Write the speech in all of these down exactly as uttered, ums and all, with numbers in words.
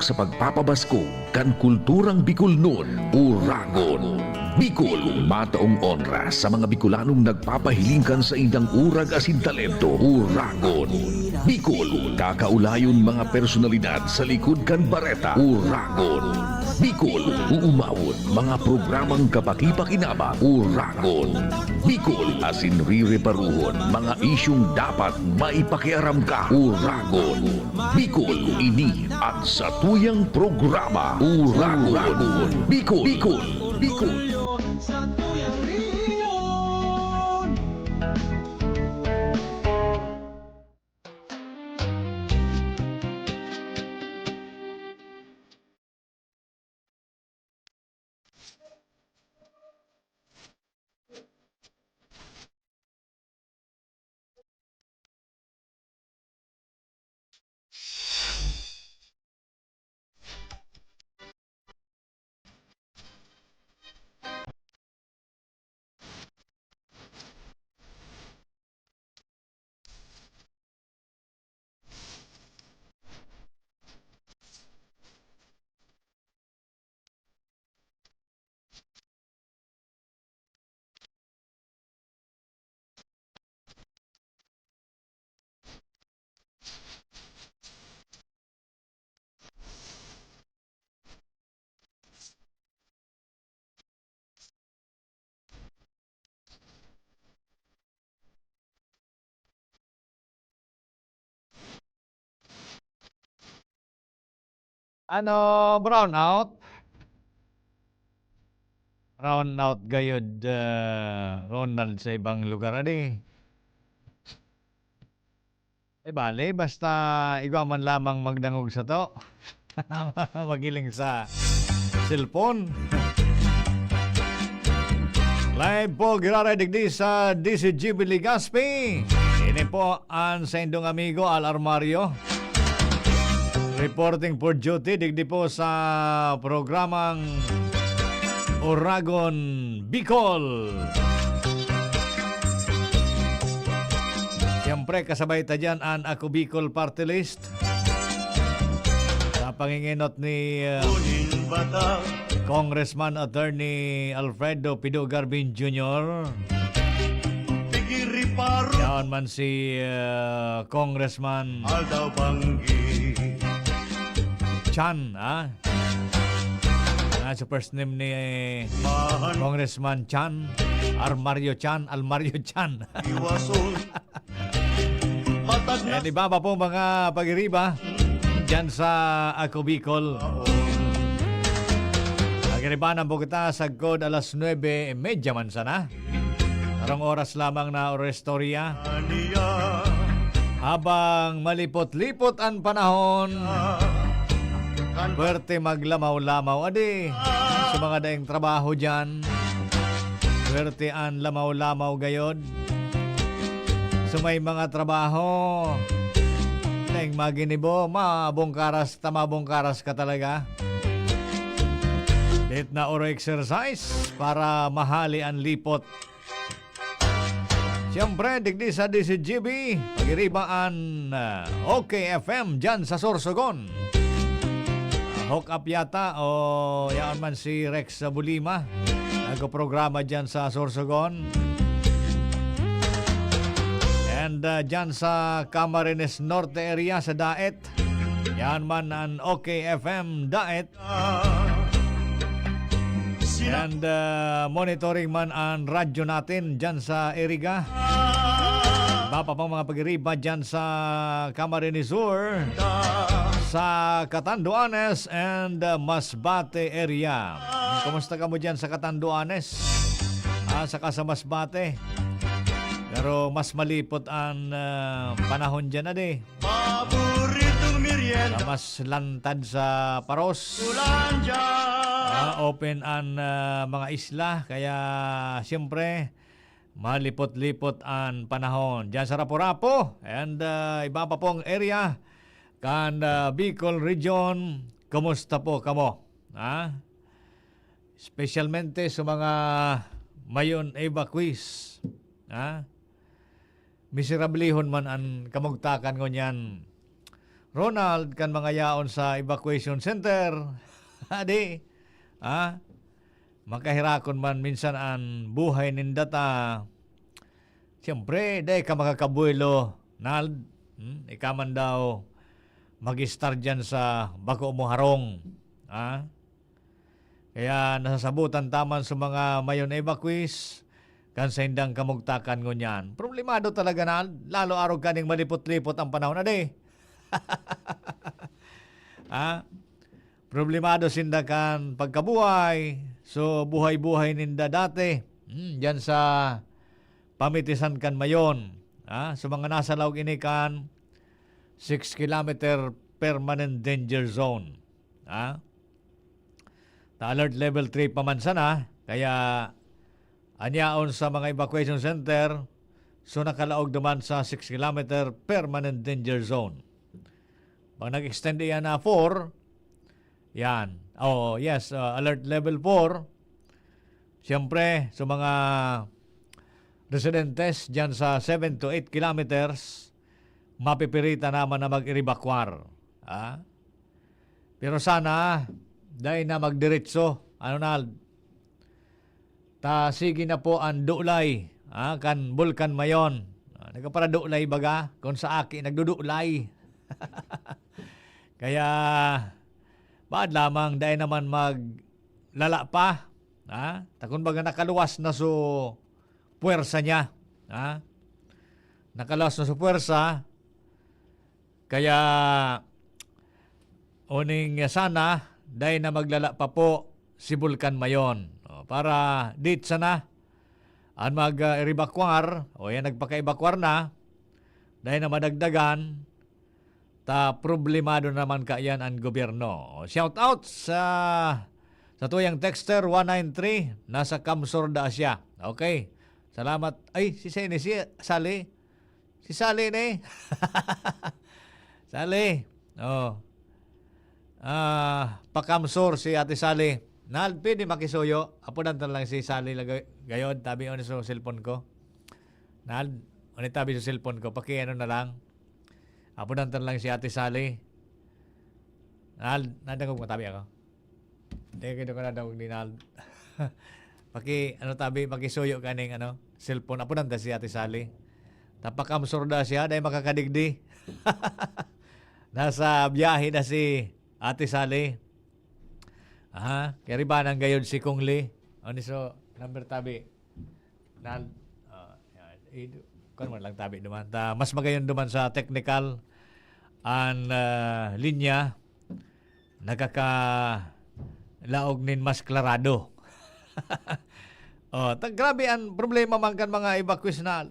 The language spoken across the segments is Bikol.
Sa pagpapabaskog kan kulturang Bicolnon, Uragon, Bicol. Mataong onra sa mga Bicolanong nagpapahiling kan saindang urag asin talento, Uragon, Bicol. Kakaulayon mga personalidad sa likod kan bareta, Uragon, Bicol. Uumawon mga programang kapakipakinabang, Uragon, Bicol. Asin rireparuhon mga isyong dapat maipakiaram ka, Uragon, Bicol. Ini an satuyang programa, Uragon, Bicol, Bicol, Bicol. Ano, brown out? Brown out gayod, ah, Ronald, sa ibang lugar, adi. Eh, bale, basta igwa man lamang magdangog sato. Magiling sa cellphone. Live po, giraray digdi sa D C G B Legazpi. Ini po an saindong amigo, Al Armario. Reporting for duty, digdi po sa programang Oragon Bicol. Siyempre, kasabay ta diyan an Ako Bicol Party List. Sa pangingenot ni, uh, Congressman Attorney Alfredo Pido Garbin Junior. Yaon man si, uh, Congressman Chan, ha? Ah, sa first name ni Congressman Chan, Armario Chan, Almario Chan. Ayan, iba pa pong mga pag-iriba dyan sa Ako Bicol. Pag-iriba ng Bogota, sagkod alas nuebe y media man sana. Karong oras lamang na oras istorya. Habang malipot-lipot an panahon, pwerte maglamaw-lamaw. Adi, sa mga daing trabaho dyan, pwerte an lamaw-lamaw gayod. Sa may mga trabaho, daing maginibo, mabungkaras ta, mabungkaras ka talaga. Date na oro exercise para mahali an lipot. Siyempre, digdi sa D C G B, pag-iriba an, ah, OK F M dyan sa Sorsogon. Ah, hook up yata o yaon man si Rex sa Bulima. Nagpoprograma dyan sa Sorsogon. And, ah, dyan sa Camarines Norte area sa Daet. Yan man an OK F M Daet. And, uh, monitoring man an radyo natin dyan sa Iriga. Iba pa pang mga pag-iriba dyan sa Camarines Sur, sa Catanduanes and, uh, Masbate area. Kumusta kamo dyan sa Catanduanes? Ah, saka sa Masbate. Pero mas malipot an, uh, panahon dyan, adi. Paboritong merienda. Na mas lantad sa paros. Ulan dyan. Ah, open an, ah, mga isla, kaya siyempre, malipot-lipot an panahon. Diyan sa Rapu-Rapu and, ah, iba pa pong area kan, ah, Bicol Region, kumusta po kamo? Ha? Espesyalmente sa mga mayon evacuees, ha? Miserablehon man an kamugtakan ngunyan. Ronald, kan mga yaon sa evacuation center. Adi, ha? Makaherakon man minsan an buhay ninda ta. Siyempre, dai ka makakabuelo, Nald. Hmm? Ika man daw mag-estar diyan sa bako mo harong. Ha? Kaya nasasabutan ta man sa mga mayo na evacuees kan saindang kamugtakan ngunyan. Problemado talaga na lalo arog kaning malipot-lipot ang panahon, adi. Ha? Problemado sinda kan pagkabuhay. So, buhay-buhay ninda dati. Hmm, diyan sa pamitisan kan Mayon. Ha? So, mga nasa laog ini kan six kilometer permanent danger zone. Ha? Ta alert level three pa man sana, kaya an yaon sa mga evacuation center, so nakalaog naman sa six kilometer permanent danger zone. Pag nag-extend iyan na four, yan. Oh, yes, uh, alert level four. Siyempre, sa mga residentes diyan sa seven to eight kilometers, mapipirita naman na mag-evacuar. Ah? Pero sana, dai na magdiretso. Ano na, ta sige na po ang dulay, ah, kan Bulkan Mayon. Ah, nagkaparadulay baga, kung sa aki, nagdudulay. Kaya, baad lamang, dai naman maglala pa. Ha? Ta kun baga nakaluwas na so puwersa niya. Ha? Nakaluwas na so puwersa. Kaya, uning sana, dai na maglala pa po si Bulkan Mayon. O, para dit sana, an mag, ah, evacuar, o yan, nagpaka-evacuar na, dai na madagdagan, ta problemado naman kaiyan an gobyerno. Shout out sa, sa tuyang texter, one nine three, nasa Kamsur da siya. Okay. Salamat. Ay, si Seni, si Sally. Si Sally ni. Sally. Oh. Ah, pa-Kamsur si Ate Sally. Nal, pwede makisuyo. Apodan ta lang si Sally lagay, gayod. Tabi on sa cellphone ko. Nal, ulit tabi sa cellphone ko. Paki ano na lang. Apodan ta lang si Ate Sally. Nal, nadangog mo tabi ako. Hindi, hindi ko nadangog ni Nal. Paki, ano tabi, pakisuyo kaning, ano, cellphone. Apodan ta si Ate Sally. Ta pa-Kamsur da siya, dai makakadigdi. Nasa biyahe na si Ate Sally. Aha, kaya riba nang gayod si Kong Lee. Ano so, number tabi? Nal, ah, yan. Eh, du-, kuwan man lang tabi duman. Ta, mas magayon duman sa technical an, ah, linya, nakakalaog nin mas klarado. Oh, ta, grabe ang problema man kan mga evacuees na,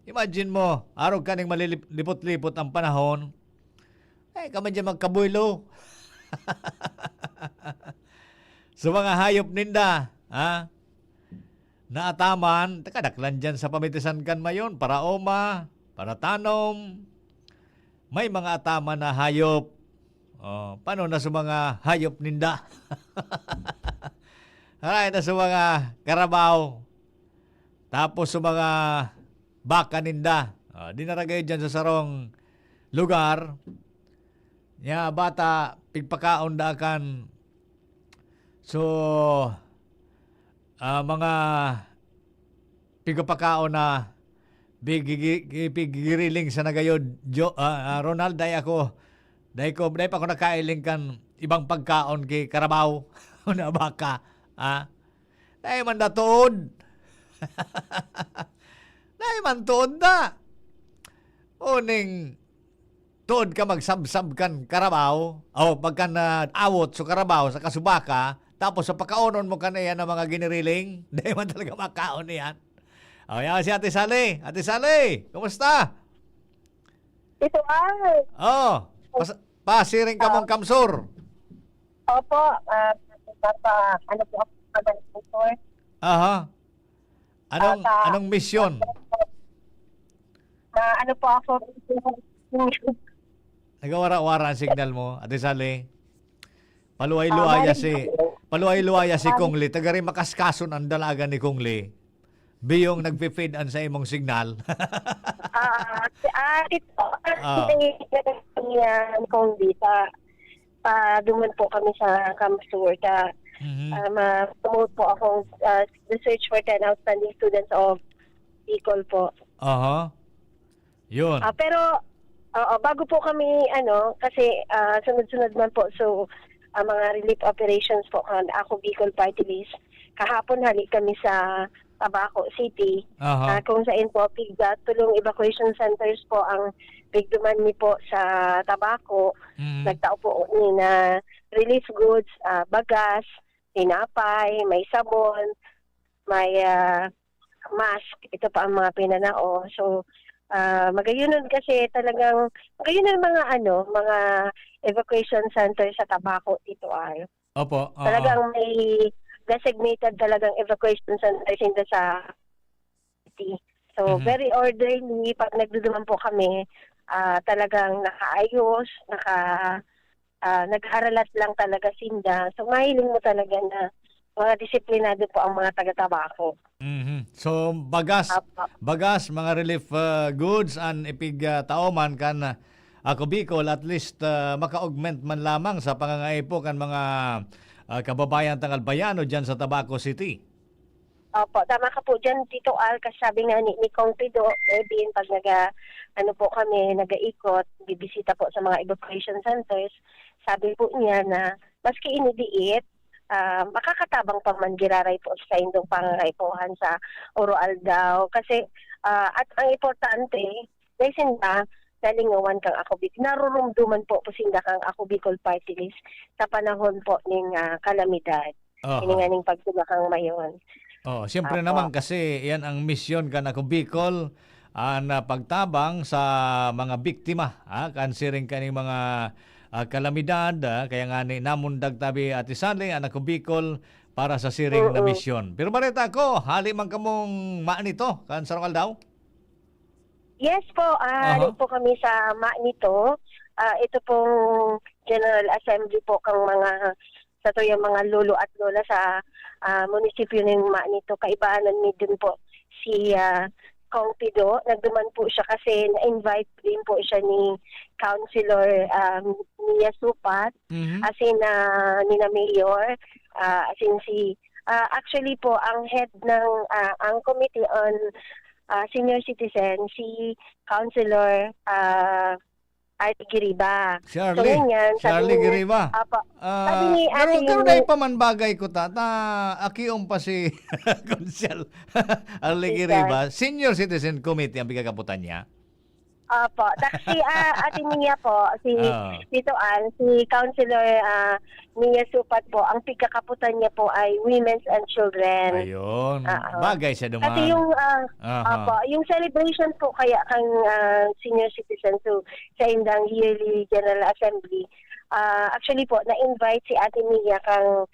imagine mo, arog kaning malilip-, lipot-lipot ang panahon, ay, ka man diyan magkabuelo. So, mga hayop ninda, ha? Naataman, kadaklan diyan sa pamitisan kan Mayon, para oma, para tanom. May mga ataman na hayop. Oh, paano na sa mga hayop ninda? Haray na sa mga karabaw. Tapos sa mga baka ninda. Ah, dinaragay diyan sa sarong lugar. Nya, bata, pigpakaon da kan. So, ah, mga pigpakaon na bigigi-, pigiriling sa nagayod, Jo-, ah, ah, Ronald, dai ako, dai ko, dai pa ako nakailing kan ibang pagkaon ki karabaw o na baka, ah. Dai man da tuod. Dai man tuod da. Uning tuod ka magsabsab kan karabaw, o pagka naawot sa karabaw, sa kasubaka, tapos sa pakaonon mo kan iyan ang mga giniriling, dai man talaga makaon iyan. O, yan si Ate Sally. Ate Sally, kumusta? Ito ay. Oh, pas-, pasiring ka mong kamsur. Opo, ah, papa, ano po ako, papa, Aha. Anong, Ah, sa anong misyon? Ah, ano po ako? Nagawara-wara ang signal mo, Ate Sally. Paluway-luwaya Ah, si, paluway-luwaya si Ah, Kong Lee. Taga rin Makaskason ang dalaga ni Kong Lee. Biyong nagfe-fade an sa imong signal. Ah, ah, ito, ah, Ah. Yan, kung di pa, pa, duman po kami sa Camp Tour. Ka, Mhm. ah, ma-promote po akong, ah, the search for ten outstanding students of Bicol po. Aha. Yun. Ah, pero, oo, bago po kami, ano, kasi, ah, sunod-sunod man po, so, ang mga relief operations po, kan Ako Bicol Party List, kahapon hali kami sa Tabaco City, Aha. ah, kung saan po, pigda, tulong evacuation centers po ang pigduman ni po sa Tabaco. Mm. Nagtao po ni na relief goods, ah, bagas, tinapay, may sabon, may, ah, mask. Ito pa ang mga pinanao. So, ah, magayunon kasi talagang, magayunon mga ano, mga evacuation center sa Tabaco, Tito Al. Opo, oo. Talagang may designated talagang evacuation center sinda sa city. So, Mhm. very orderly. Pag nagduduman po kami, ah, talagang nakaayos, naka, ah, nag-aaralat lang talaga sinda. So, mahiling mo talaga na mga disiplinado po ang mga taga-Tabaco. Mhm. So, bagas, Apo. bagas, mga relief, ah, goods, an ipig, ah, tao man kan, ah, Ako Bicol, at least, ah, maka-augment man lamang sa pangangaipo kan mga, ah, kababayan tang Albaiano diyan sa Tabaco City. Opo, tama ka po diyan, Tito Al, kasi sabi nga ni, ni Kong Pido, Edwin, pag naga, ano po kami, nagaikot, bibisita po sa mga evacuation centers, sabi po niya na maski ini diit, ah, makakatabang pa man giraray po sa indong pangangaipuhan sa Oro Aldaw. Kasi, ah, at ang importante, dahil sinda, nalingawan kang Ako Bic-, narurumduman po, po sinda kang Ako Bicol Party List sa panahon po ning, ah, kalamidad. Aha. Ini nga ning pagtulakang mayon. Oo, siyempre Apo. naman kasi yan ang misyon kan Ako Bicol, an, ah, pagtabang sa mga biktima, ah, kan siring kaning mga, ah, kalamidad, ah, kaya nga ni namundag tabi, Ate Sally, an Ako Bicol para sa siring na Mm. misyon. Pero bareta ko, hali man kamong maani to, kan sarong aldaw? Yes po, ah, Aha. hali po kami sa maani to. Ah, ito pong General Assembly po kang mga, sa tuyang mga lolo at lola sa, ah, munisipyo ning maani to. Kaibahan mi din po si, ah, Kong Pido. Nagduman po siya kasi na-invite din po siya ni Councilor, um, Mia Supat, Mhm. asin, ah, ni na Mayor, ah, asin si, ah, actually po, ang head ng, ah, ang Committee on, ah, Senior Citizen, si Councilor, ah, Arlie Giriba. Si So, Arlie. ngunyan, Si sabi Arlie ni Giriba. Apo. Ah, Sabi ni pero, Ating pero dai pa man bagay ko, ta, ta, akion pa si Konsel Arlie Yes, sir. Giriba. Senior Citizen Committee ang pigkakapotan niya. Opo. Tak-, si, ah, Ate Mia po, si Oo. Tito Al, si Councilor, ah, Mia Supat po, ang pigkakapotan niya po ay women's and children. Ayun. Oo. Bagay siya Kasi duman. yung, ah, Aha. opo, yung celebration po kaya kang, ah, senior citizen to sa indang yearly General Assembly, ah, actually po, na-invite si Ate Mia kang,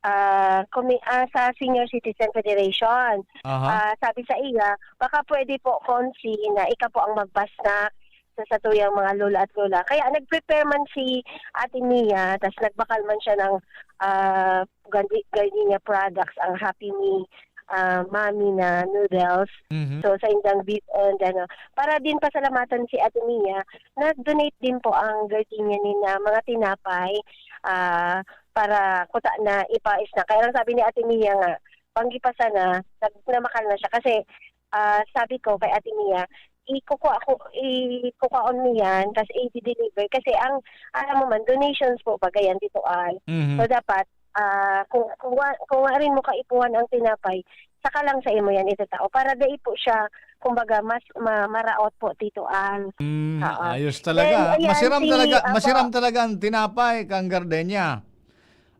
ah, kumi-, ah, sa Senior Citizen Federation. Aha. Ah, sabi sa iya, baka pwede po, Consi, na ika po ang magpasnak sa satuyang mga lola at lola. Kaya nag-prepare man si Ate Mia, tas nagbakal man siya ng, ah, Gardi-, Gardenia products, ang Happy Me, ah, Mommy na noodles. Mhm. So, sa indang beef and ano, para din pasalamatan si Ate Mia, nag-donate din po ang Gardenia ni na mga tinapay, ah, para kuta na ipa-snack. Kaya lang sabi ni Ate Mia nga, banggi pa sana, nag-, namakal na siya. Kasi, ah, sabi ko kay Ate Mia, "Ikukuha ko, ikukuhaon mo yan, tas i-deliver." Kasi ang, alam mo man, donations po, baga yan, Tito Al. Mhm. So, dapat, ah, kung, kung wa-, kung wa rin mo kaipuhan ang tinapay, saka lang sa imo yan itatao. Para dai po siya, kumbaga, mas ma-, maraot po, Tito Al. Mm, Oo. ayos talaga. Then, ayan, Masiram si, talaga, apo. masiram talaga ang tinapay, kang Gardenia.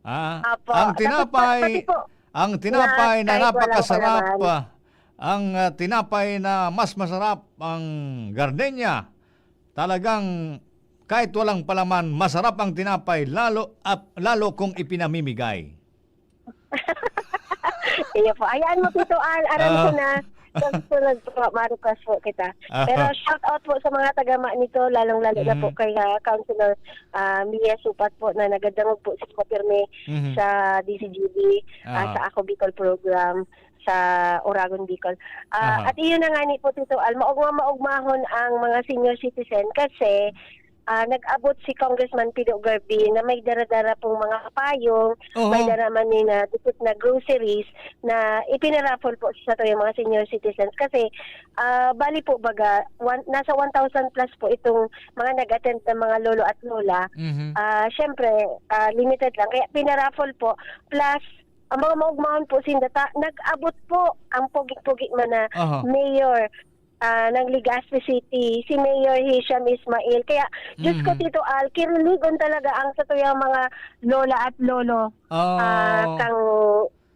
Ah, Apo. ang Tapos pa-, tinapay, pati po, ang tinapay na kahit walang napakasarap, palaman. ah, ang, ah, tinapay na mas masarap ang Gardenia. Talagang kahit walang palaman, masarap ang tinapay, lalo at lalo kung ipinamimigay. Iyo po. Hayaan mo, Tito Al, aram ko Ah. na, Sa susunod po, ma-request po kita. Pero shout out po sa mga taga Manito, lalong-lalo na po Mhm. kay, ah, Councilor, ah, Mia Supat po na nagadangog po sa pirmi Mhm. sa D C G B, ah, Aha. sa Ako Bicol program sa Oragon, Bicol. Ah, Aha. at iyon na nga ni po, Tito Al, maugma-maugmahon ang mga senior citizen kasi, ah, nag-abot si Congressman Pido Garbi na may dara-dara pong mga payong, Oho. may dara man ni na dikit na groceries na ipinaraffle po sa tuyang mga senior citizens. Kasi, ah, bali po baga, one, nasa one thousand plus po itong mga nag-attend na mga lolo at lola. Mhm. Ah, syempre, ah, limited lang. Kaya pinaraffle po. Plus, ang mga maugmahon po sinda, ta-, nag-abot po ang pogi-pogi man na Aha. mayor, ah, ng Legazpi City, si Mayor Hisham Ismail. Kaya, Diyos ko, Mhm. Tito Al, kiriligon talaga ang satuyang mga lola at lolo. Ah, Oh. kang,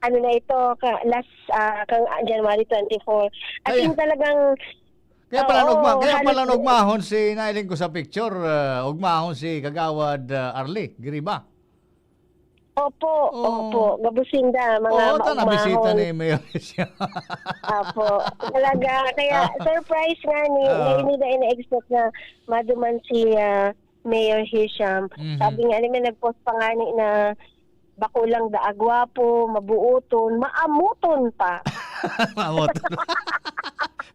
ano na ito, ka, last, ah, kang January twenty-four. As Kaya in, talagang, Kaya pala oo, nagma-, kaya halos pala nagmahon si, nailing ko sa picture, ah, ugmahon si Kagawad, ah, Arlie Giriba. Opo, Oo. opo. Gabos sinda, mga Oo, ta, nabisita maugmahon. ni Mayor siya. Opo. Talaga, kaya Ah. surprise nga ni, Oo. na hindi na ina-expect na maduman si, ah, Mayor Hisham. Mhm. Sabi nga ni, may nag-post pa nga ni na bako lang da agwapo, mabuoton, maamuton pa. Maamuton.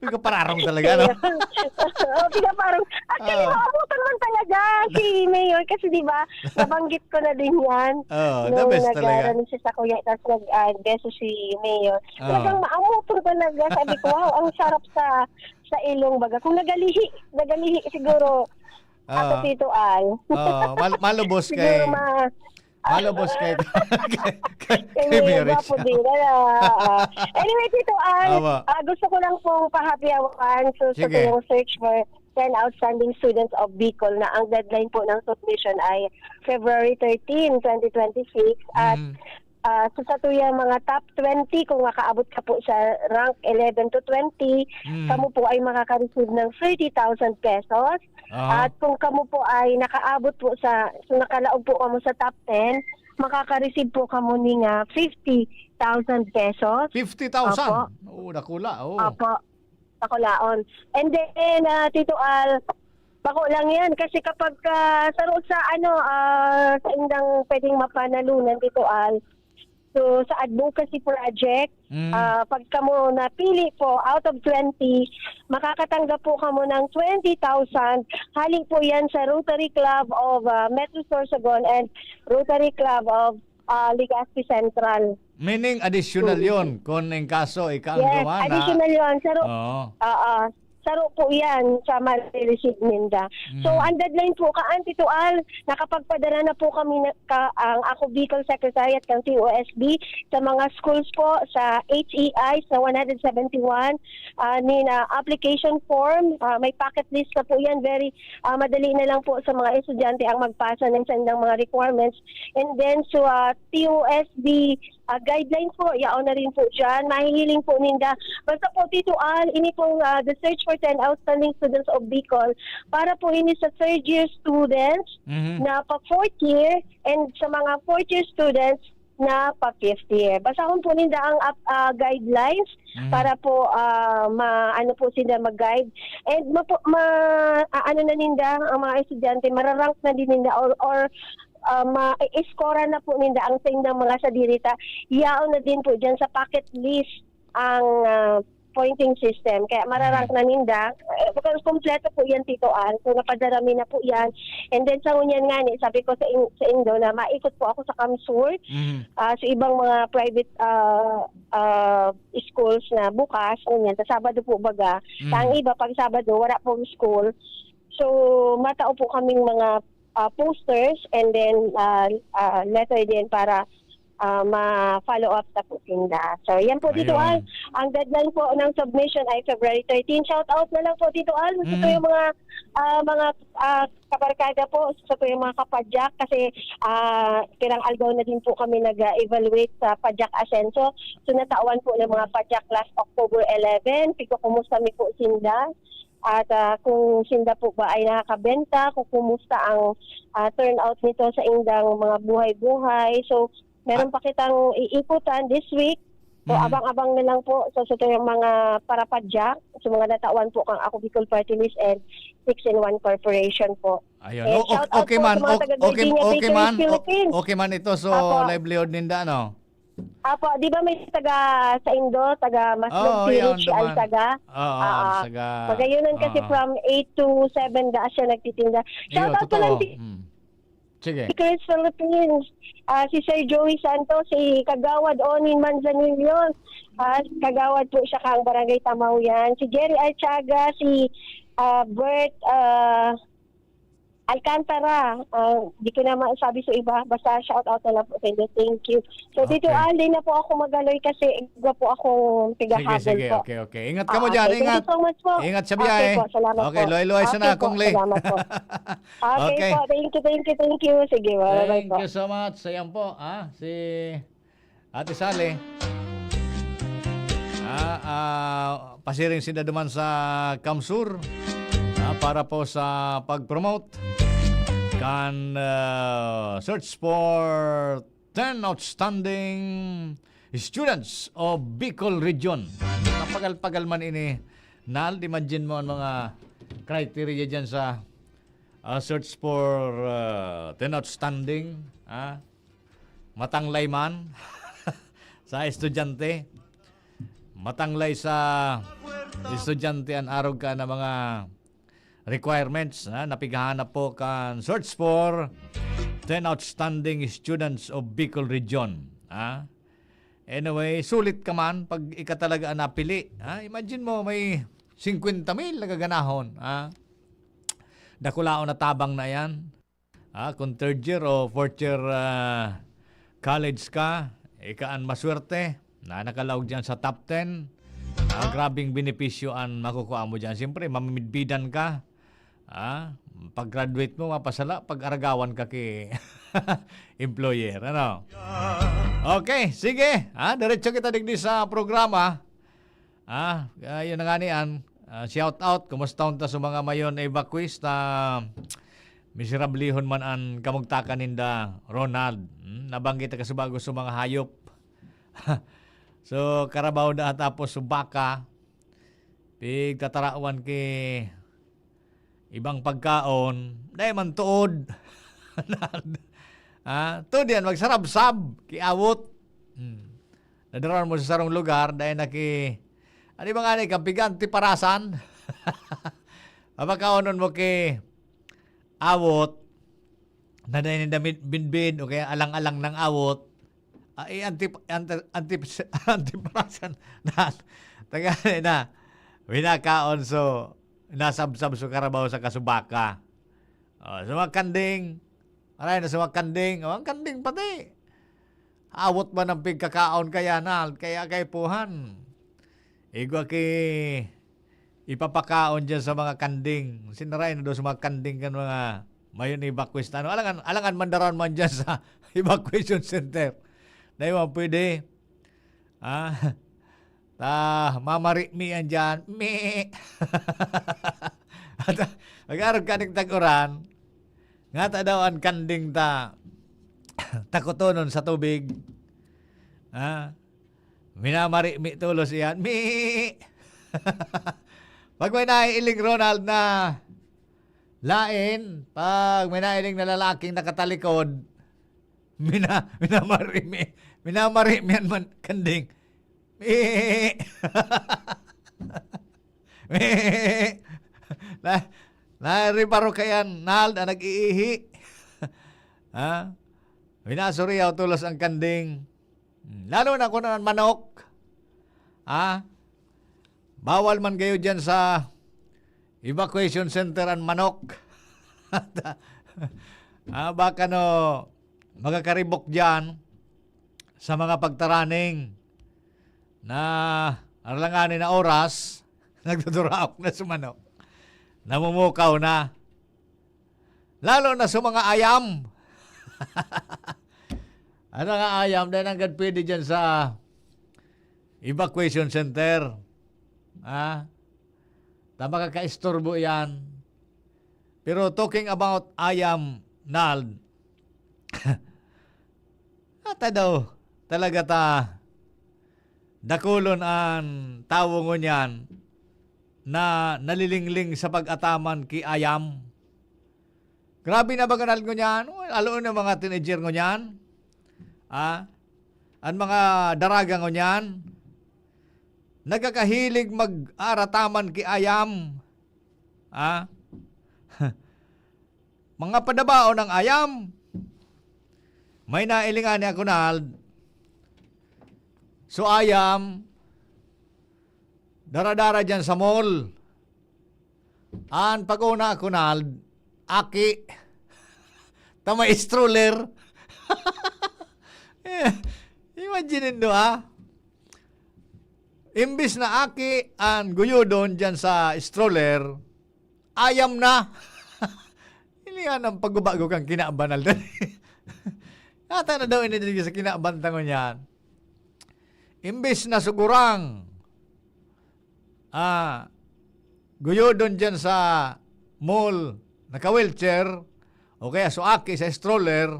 May kapararong talaga, no? Oo, pinaparang, actually, Ah. maamuton man talaga si Mayor kasi, di ba, nabanggit ko na din yan Oh, the nung best talaga. nag-ano siya sa kuya, tas nag, ah, beso si Mayor. Oh. Talagang maamuton talaga. Sabi ko, "Wow, ang sarap sa, sa ilong." Baga, kung nagalihi, nagalihi siguro ako, Oh. Tito Al. Oh, mal-, malubos Siguro kay, ma-, malubos kay, kay, kay, Kay kay Mayor Mayor Gwapo Richard. din. Ah, ah. Anyway, Tito Al, Awa. ah, gusto ko lang pong pahapyawan. So, sa Sige. tuyong search for ten outstanding students of Bicol na ang deadline po ng submission ay February thirteen, twenty twenty-six. At, Mhm. ah, sa satuyang mga top twenty, kung makaabot ka po sa rank eleven to twenty, Mm. kamo po ay makaka-receive ng thirty thousand pesos. Aha. At kung kamo po ay nakaabot po sa, so nakalaog po kamo sa top ten, makaka-receive po kamo ning, ah, fifty thousand pesos. Fifty thousand? Opo. Oo, dakula, oo. Opo. Dakulaon. And then, ah, Tito Al, bako lang yan. Kasi kapag, ah, saro sa, ano, ah, sa indang pwedeng mapanalunan, Tito Al, so, sa advocacy project, Mm. ah, pag kamo napili po, out of twenty, makakatanggap po kamo ng twenty thousand. Hali po yan sa Rotary Club of, ah, Metro Sorsogon and Rotary Club of, ah, Legazpi Central. Meaning, additional Mm. yun kung in kaso ika ang Yes, gawa na additional yun. Saro, Oo. oo. Saro po yan sa ma-receive ninda. So, Mm. ang deadline po, kaan, Tito Al, nakapagpadara na po kami na, ka, ang Ako Bicol Secretariat ng T O S B sa mga schools po, sa H E I, sa one hundred seventy-one, ah, ni na application form, ah, may packet list na po yan. Very, ah, madali na lang po sa mga estudyante ang magpasa ng sandang mga requirements. And then, so, ah, T O S B, ah, guidelines po, yaon na rin po dyan. Mahihiling po ninda. Basta po, Tito Al, ini pong, ah, the search for ten outstanding students of Bicol, para po ini sa third year students Mhm. na pa fourth year and sa mga fourth year students na pa fifth year. Basahon po ninda ang ap-, ah, guidelines Mhm. para po, ah, ma-, ano po sila mag-guide. And mapo-, ma-, ah, ano na ninda, ang mga estudyante, mararank na din ninda or, or, ah, ma-, i-scorean na po ninda ang saindang mga sadiri ta. Yaon na din po dyan sa packet list ang, ah, pointing system. Kaya mararank Mhm. na ninda. Eh, bukang kompleto po yan, Tito Al. So, napadarami na po yan. And then, sa ngunyan nga ni, sabi ko sa in-, sa indo na maikot po ako sa CamSur. Mhm. Ah, sa ibang mga private, ah, ah, schools na bukas, ngunyan, sa Sabado po baga. Mhm. Sa ang iba, pag Sabado, wala pong school. So, matao po kaming mga, ah, posters and then, ah, ah, letter din para, ah, ma-follow up sa po sinda. So, yan po, Tito Ayun. Al. Ang deadline po ng submission ay February thirteen. Shout out na lang po, Tito Al, sa Mm. tuyong mga, ah, mga, ah, kabarkada po, sa tuyong mga kapadyak, kasi, ah, pirang aldaw na din po kami nag-evaluate sa Padyak Asenso. So, natawan po ng mga padyak last October eleven. Pigkukumusta mi po sinda. At, ah, kung sinda po ba ay nakakabenta, kung kumusta ang, ah, turnout nito sa indang mga buhay-buhay. So, meron Ah. pa kitang iikutan this week. So, Mm. abang-abang na lang po sa, sa yung mga parapadya, sa mga natawan po kang Ako Bicol Party List and Six-in-One Corporation po. Ayun. And O-, o-, shout out okay po man, sa mga o-, taga okay, Gardenia okay Bakeries man, o-, Philippines. okay man ito, so Apo. livelihood ninda, ano? Apo, di ba may taga sa Indo, taga Maslog Oo, City, yun, si duman. Alsaga? Oo, Oo. Alsaga. Magayonan kasi Oo. from eight to seven da siya nagtitinda. Iyo, Shout out ko lang totoo. si Mm. Sige. Chris Philippines, ah, si Sir Joey Santos, si Kagawad Onin Manzanillo, ah, Kagawad po siya kang Barangay Tamaw yan. Si Jerry Archaga, si, ah, Bert, ah, Alcantara, ah, di ko na masabi sa iba, basta shout out na lang po sa inyo. Thank you. So, Tito Okay. Al, di na po ako magaloy kasi iba po akong Sige, tigahabol sige, po. okay, okay. Ingat ka mo Ah, dyan, okay. Thank ingat. you so much po. Ingat sa biyahe. Okay po, salamat Okay, po. luway-luway sana, Okay po, Kong Lee. salamat po. Okay Okay. po, thank you, thank you, thank you. Sige, bye-bye Thank po. you so much. Ayan po, ah, si Ate Sally. Ah, ah, pasiring sinda duman sa CamSur, ah, para po sa pag-promote kan, ah, search for ten outstanding students of Bicol Region. Mapagal-pagal man ini, Nald, imagine mo ang mga criteria dyan sa, ah, search for, ah, ten outstanding, ah, matanglay man sa estudyante, matanglay sa estudyante an arog ka na mga requirements, ha, na pighahanap po kan search for ten outstanding students of Bicol Region, ha? Anyway, sulit ka man pag ika talaga ang napili, ha? Imagine mo, may singkwenta mil na gaganahon, ha? Dakulaon na tabang na yan. Ah, kung third year o fourth year, ah, college ka, ika an maswerte na nakalaog diyan sa top ten. Ah, grabing benepisyo an makukuha mo diyan. Siyempre, mamimidbidan ka. Ah, pag-graduate mo, mapasala, pag-aragawan ka ki employer. Ano? Okay, sige. Ah, diretso kita digdi sa programa. Ah, ah, yun na nga ni an, ah, shout out. Kumusta unta sa mga mayon evacuees ta miserablihon man an kamugtakan ninda, Ronald? Hmm, nabanggit ka sa bago sa mga hayop. So, karabaw na tapos sa baka, pigtatarawan ki ibang pagkaon, dai man tuod. Ah, tuod yan, magsarabsab, kiawot. Hmm. Nadaraon mo sa sarong lugar, dai na ki, ano ba nga ni, kampigan, tiparasan? Papakaonon mo ki awot, na dai ninda min-, binbin, o kaya alang-alang ng awot. Ah, eh, antip-, ante-, antip-, antiparasan na. Taga na, winakaon, so, nasabsab so karabaw sa kasubaka. Oh, sa mga kanding, aray na sa mga kanding. Oh, ang kanding pati. Awot man ang pigkakaon kaya na, kaya kaipuhan. Igwa ki ipapakaon diyan sa mga kanding. Sinaray na daw sa mga kanding kan mga mayon evacuees na, ano. Alangan, alangan mandaraon man diyan sa evacuation center. Dahil man pwede. Ah, ta, mamari mi yan diyan. Mi. At, mag-arog ka ning tag-uran. Nga ta daw an kanding ta takotonon sa tubig. Ah, minamari mi tolos iyan. Mi! Pag may naiiling Ronald na lain, pag may naiiling na lalaking nakatalikod, mina-, minamari mi, minamari mi yan man, kanding. Mi! Mi! Na, naribaro ka yan, Nald, ang nag-iihi. Ha? Minasuriyaw tolos ang kanding. Hmm, lalo na kung ang manok. Ha? Bawal man kayo dyan sa evacuation center ang manok. Ah, baka no, magkakaribok dyan sa mga pagtaraning na alanganin na oras, nagduduraok na sa manok. Namumukaw na. Lalo na sa mga ayam. Ang mga ayam, dahil nanggad pwede dyan sa evacuation center. Ah, ta makakaisturbo yan. Pero talking about ayam, Nald, ata daw, talaga ta, dakulon an tawo ngunyan na nalilingling sa pag-ataman ki Ayam. Grabe na baga ngunyan. Aloon na mga teenager ngunyan. Ah, an mga daraga ngunyan, nagkakahilig mag-arataman ki Ayam. Ah, mga padabaon ng Ayam. May nailingan ni Akunald. So, Ayam, dara-dara dyan sa mall. An pag-una, Kunald, aki. Ta may stroller. Eh, imagine nindo, ah. Imbis na aki an guyodon dyan sa stroller, Ayam na. Ini nga nang pagbabago kan kinaban, Aldon. Ata na daw ini sa kinaban ta ngunyan. Imbis na sugurang, ah, guyodon dyan sa mall, naka-wheelchair, o kaya so aki sa stroller,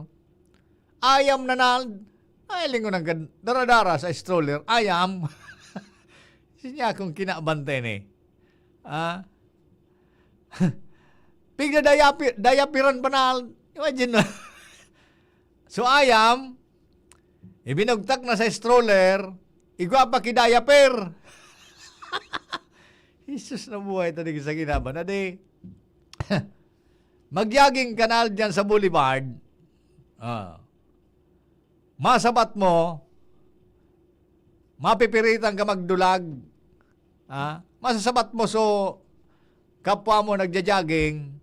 Ayam na na, ay, lingon ang gad-, dara-dara sa stroller, Ayam. Siya akong kinaban ta ini. Ah? Pigda dayapi-, dayapiran pa na, imagine na. So, Ayam, ibinugtak na sa stroller, igwa pa ki dayaper. Jesus, nabuhay ta digdi sa kinaban. Adi, magyaging kanal dyan sa boulevard. Ah. Masabat mo, mapipiritan ka magdulag. Ah, masasabat mo, so, kapwa mo nagja-jogging,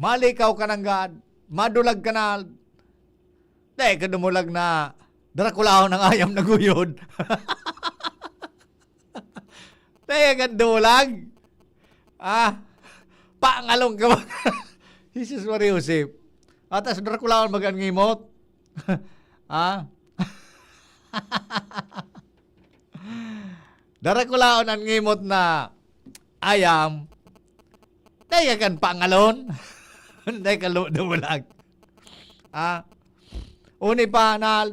malikaw ka nanggad, madulag ka na, dai ka dumulag na, drakulahon ang Ayam na guyod. Dai ka dumulag. Ah, pangalong ka ba? Jesus, Maria Josep. Atas drakulahon baga an ngimot. Ah? Drakulahon an ngimot na Ayam. Dai ka kan pangalon. Dai ka lu-, dumulag. Ah? Uni pa na,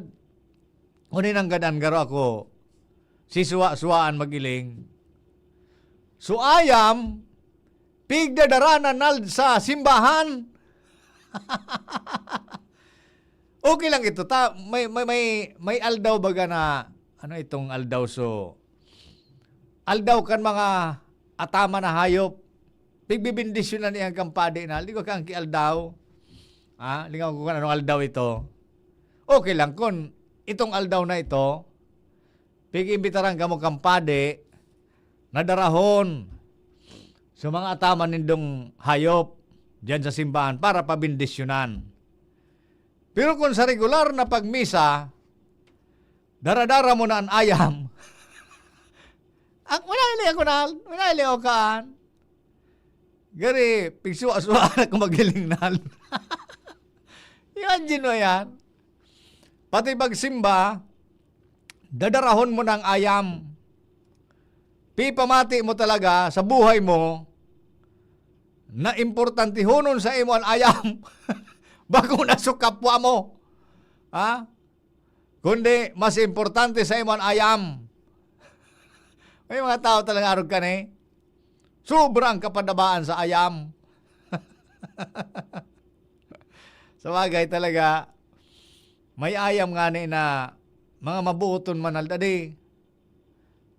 uni nanggad an garo ako. Si suwa-suwaan mag-iling. So, Ayam, pigdadaranan na sa simbahan. Okay lang ito. Ta-, may, may, may, may aldaw baga na, ano itong aldaw? So, aldaw kan mga ataman na hayop. Pigbibindisyonan niya kan padi na, di ko kan ki aldaw. Ah, lingaw ko kung anong aldaw ito. Okay lang kun itong aldaw na ito, pig-imbitaran kamo kan padi na darahon sa mga ataman nindong hayop diyan sa simbahan para pabindisyonan. Pero kung sa regular na pagmisa, dara-dara mo na an Ayam. Ang, wala ili ako na, wala ili ako kaan. Gari, pigsuwa-suwa na kung maghilingnal. Imagine mo yan. Pati pagsimba, dadarahon mo ng Ayam. Pipamati mo talaga sa buhay mo na importantihonon sa imo an Ayam. Bako na sa kapwa mo. Ha? Kundi mas importante sa imo an Ayam. May mga tao talaga arog kan, eh. Sobrang kapadabaan sa Ayam. Sabagay talaga, may Ayam ngani na mga mabuoton man, Aldadi.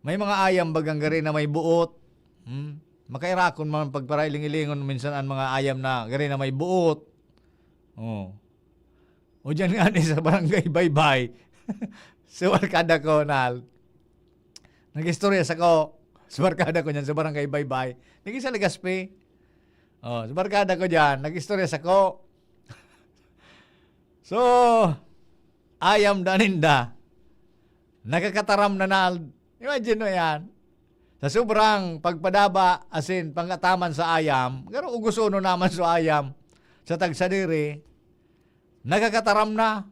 May mga Ayam bagang gari na may buot. Hmm? Makairakon man pagparailing-ilingon minsan an mga Ayam na gari na may buot. Oh. O diyan nga ni sa Barangay Baybay. Sa barkada ko, Nal. Nag-istorya sa ko. Sa barkada ko niyan, sa Barangay Baybay. Nag-isa Legazpi. Oh, sa barkada ko diyan, nag-istorya sa ko. So, Ayam da ninda. Nakakataram na, Nal. Imagine mo yan. Sa sobrang pagpadaba, asin pangataman sa Ayam, garo ugusono naman sa Ayam, sa tagsadiri, nakakataram na.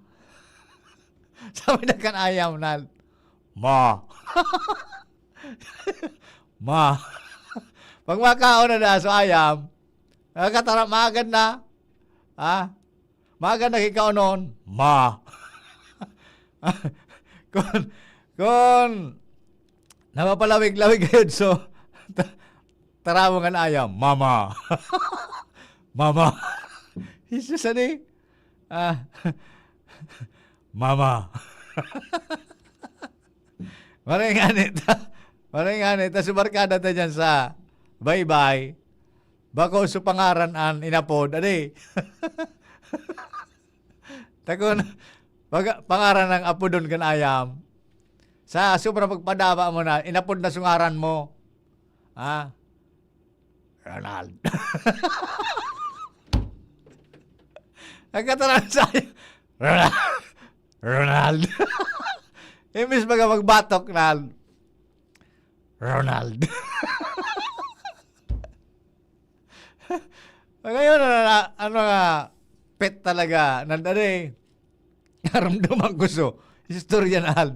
Sabi na kan Ayam na, "Ma." "Ma." Pag makaon na na sa Ayam, nakakataram, maagad na. Ha? Maagad na kikaonon, "Ma." Kun, kun Napapalawig-lawig gayod, so, ta-, taramon kan ayam, "Mama! Mama!" Jesus, ano eh? Ah, "Mama!" Maray ngani ta, maray ngani ta, subarkada ta dyan sa baybay. Bako so pangaran an inapod, adi. Takon, pag-, pangaran ang apodon kan ayam. Sa sobra pagpadama mo na, inapod na so ngaran mo. Ah, Ronald. Nagkataran sa'yo, "Ronald! Ronald!" Imbis baga magbatok, Nal, "Ronald!" Ngayon, ano na, ano nga, pet talaga, nandari. Naramdaman ko so, istorya na, Al.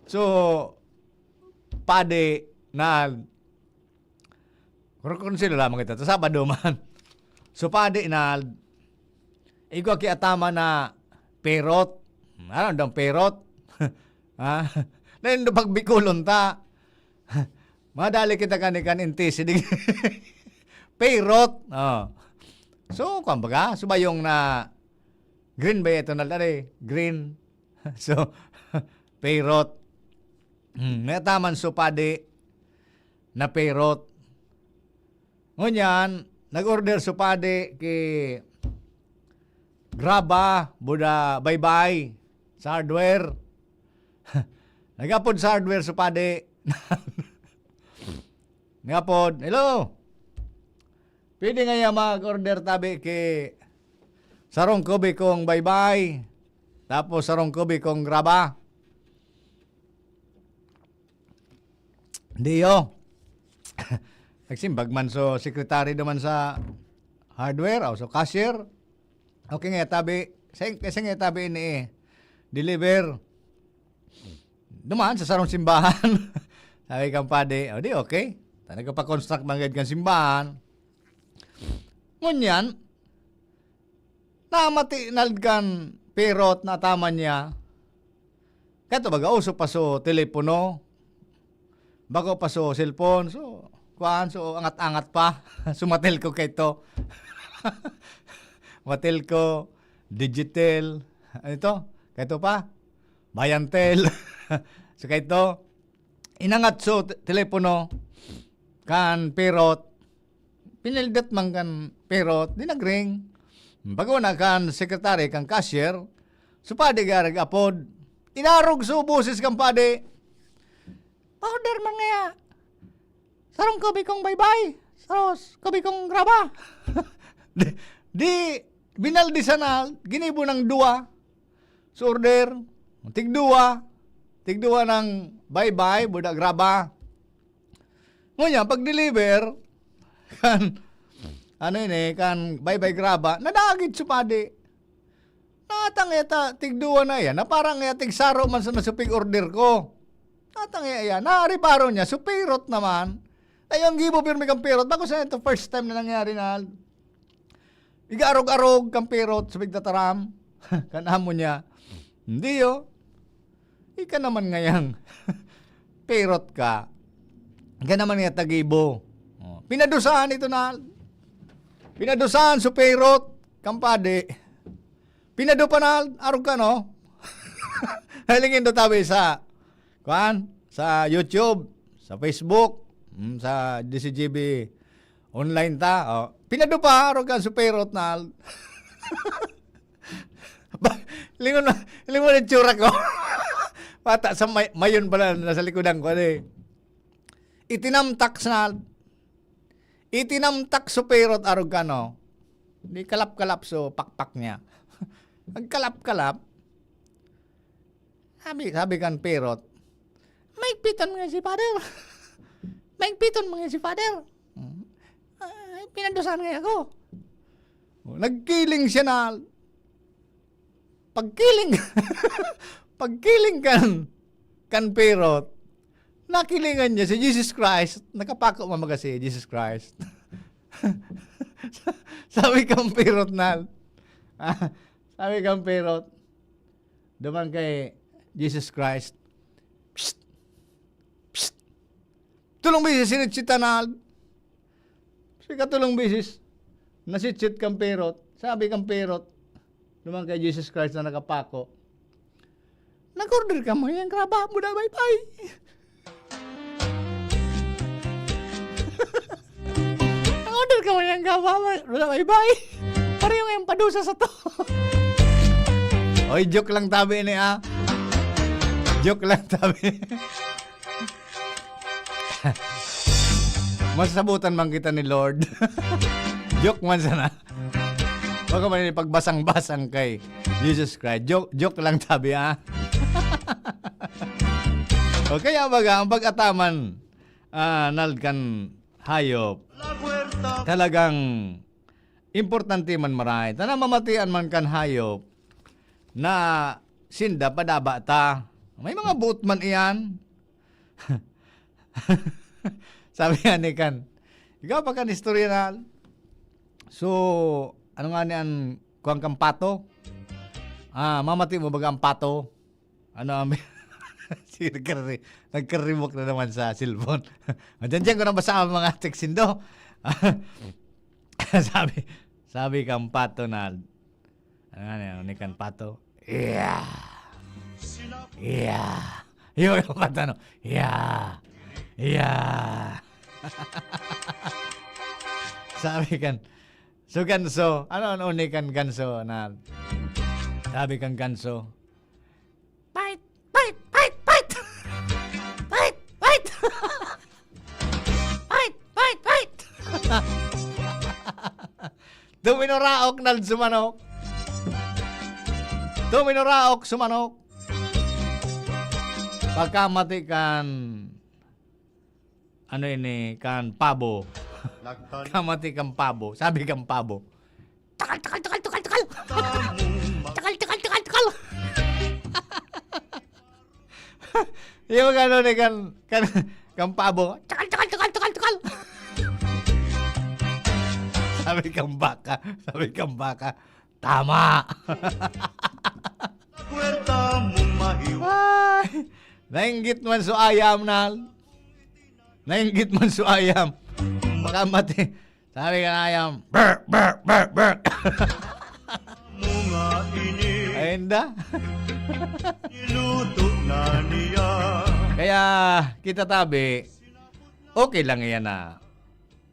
So, padi na, Al. Pero kung sila lamang ito, Sabado man. So, padi na, Al. Igwa ki atama na perot. Ano daw perot? Ha? Naindo pag Bicolon ta. Madali kita kani kan intisi, di perot. Oh. So, kumbaga, subayong na green ba ito na dali? Green. So, perot. Hmm, may ataman so padi na perot. Ngunyan, nag-order so padi ki Graba, Buda, Baybay, sa hardware. Nag-apod sa hardware so padi. Nag-apod, "Hello! Pwede ngaya mag-order tabi ki sarong kubi kong Baybay, tapos sarong kubi kong Graba?" Diyo. Nagsimbag man so secretary naman sa hardware, o so cashier. Okay nga, tabi, sing-, kasi nga tabi ini eh, deliver. Duman sa sarong simbahan. Sabi kang padi, "O di, okay." Ta nagpa-construct man gayod kan simbahan. Ngunyan, namati na kan perot na ataman niya. Kato baga, uso pa so telepono. Bako pa so cellphone. So, kuan, so angat-angat pa. Sumatel ko kay to. Matel ko, digital, ano ito? Kay to pa? Bayantel. So, kay to, inangat so te-, telepono kan perot. Pinildot man kan perot, di nag-ring. Pag-una kan secretary, kan cashier, so padi garag apod. Inarog so boses kan padi. "Pa-order man ngaya. Sarong kubi kong Baybay, sarong kubi kong Graba." Di, di, binaldi sana, ginibo ng duwa. So order, tigduwa, tigduwa ng Baybay, Buda, Graba. Ngunyan, pag-deliver, kan, ano yun eh, kan Baybay, Graba, nadagit so padi. Natang yata, tigduwa na yan, na parang yata tigsaro man sa nasupig order ko. Natang ya-, yan, nariparo niya, so perot naman. Ay, ang gibo pirmi kang perot, bako sa ito, first time na nangyari na iga-arog-arog kang perot sa pigtataram. Kan amo niya, "Hindi, oh. Ika naman ngayang perot ka. Ika naman nga tagibo." Oh, pinadusahan ito na. Pinadusahan so perot, kampadi. Pinado pa na, arog ka, no? Halingin do tabi sa, kuan, sa YouTube, sa Facebook, mm, sa D C G B online ta. Oh. Pinado pa, arog ka, so perot na. Ba, lingon na, lingon na tsura ko. Bata sa may-, mayon pala, nasa likodan ko, ano eh. Itinamtak sa, itinamtak so perot, arog ka, no? Di kalap-kalap so pakpak niya. Nagkalap-kalap. Sabi, sabi kan perot, "Maigpiton mo nga si Father. Maigpiton mo nga si Father." Mm. "Ay, pinadusahan nga ako." Oh, nagkiling siya na, pagkiling, pagkiling kan, kan perot, nakilingan niya si Jesus Christ, nakapako mamaga si Jesus Christ. Sabi kang perot na, ah, sabi kang perot, duman kay Jesus Christ, "Psst! Psst! Tulong beses sinitsit na. Sa ikatulong beses, nasitsit kan perot. Sabi kan perot, duman kay Jesus Christ na nakapako, "Nag-order ka mo yan, graba mo na, bye-bye." "Nag-order ka mo yan, graba mo na, bye-bye." Pareho nga yung padusa sa to. Oy, joke lang tabi ni, ah. Joke lang tabi. Masasabutan man kita ni Lord. Joke man sana. Baka man yung pagbasang-basang kay Jesus Christ. Joke, joke lang tabi, ah. O kaya baga, ang pag-ataman, ah, nal kan hayop, talagang importante man maray. Tana mamatian man kan hayop na sinda padaba ta. May mga buot man iyan. Sabi nga ni kan, ikaw pa kan istorya na, so, ano nga ni an kuwan kan pato? Ah, mamati mo baga ang pato? Ano ang si nagkari-, nagkaribok na naman sa cellphone. Diyan, diyan ko nabasa ang mga text nindo. Sabi, sabi kan pato na, ano nga niya, ni kan pato? Yeah. Yeah. Yung, yung pato, no? Yeah. Yeah. Sabi kan, so ganso, ano, ano ni kan ganso na, sabi kan ganso, "Fight! Fight! Fight! Fight! Fight! Fight! Fight! Fight! Fight!" Tuminuraok na sumanok. Tuminuraok, sumanok. Pagkamati kan, ano ini, kan pabo. Kamati kan pabo. Sabi kan pabo, "Takal, takal, takal, takal, takal! Takal, takal, takal, takal!" Yung ano ni kan, kan, kan pabo, "Takal, takal, takal, takal, takal!" Sabi kan baka, sabi kan baka, "Tama!" Ay, nainggit man so ayam na. Nainggit man so ayam. Makamati. Sabi kan ayam, "Ber, ber, ber, ber." Mga ini. Ay, inda. Niluto na niya. Kaya, kita tabi, okay lang iyan na,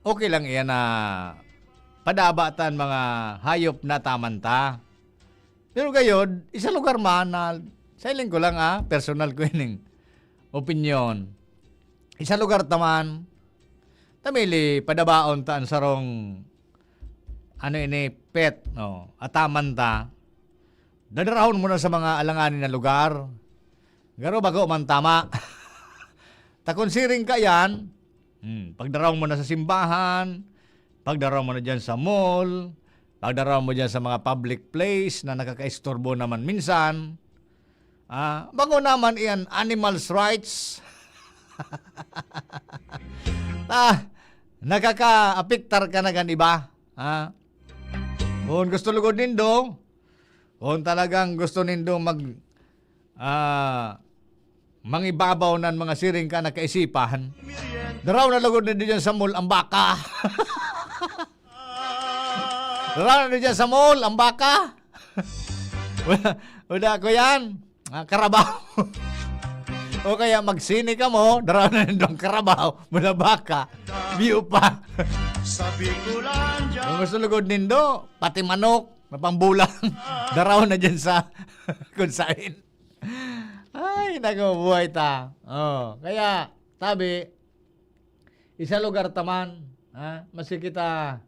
okay lang iyan na padaba ta an mga hayop na taman ta. Pero gayod, isa lugar man na, sa hiling ko lang, ah, personal ko ining opinyon. Isa lugar ta man, ta mili padabaon ta an sarong, ano ini, pet, no? Ataman ta. Dadarahon mo na sa mga alanganin na lugar. Garo bako man tama. Ta kun siring ka yan, hmm, pagdaraw mo na sa simbahan, pagdaraw mo na dyan sa mall, pagdaraw mo dyan sa mga public place na nakakaistorbo naman minsan, ah, bako naman iyan animals rights. Ah, nakakaapektar ka na kan iba. Ha? Kung gusto lugod nindo, kung talagang gusto nindo mag, ah, mangibabaw ng mga siring ka na kaisipan, daraw na lugod na diyan sa mall ang baka. Daraw na diyan sa mall ang baka. Wala, wala ko yan. Ah, karabaw. O kaya magsine ka mo, daraw na nindong karabaw, mula baka, view pa. Sabi ko lang dyan. Kung gusto lugod nindo, pati manok, na pambulang. Daraw na dyan sa kung saan. Ay, nako, buhay ta. Oh, kaya, tabi, isa lugar ta man, ha? Maski kita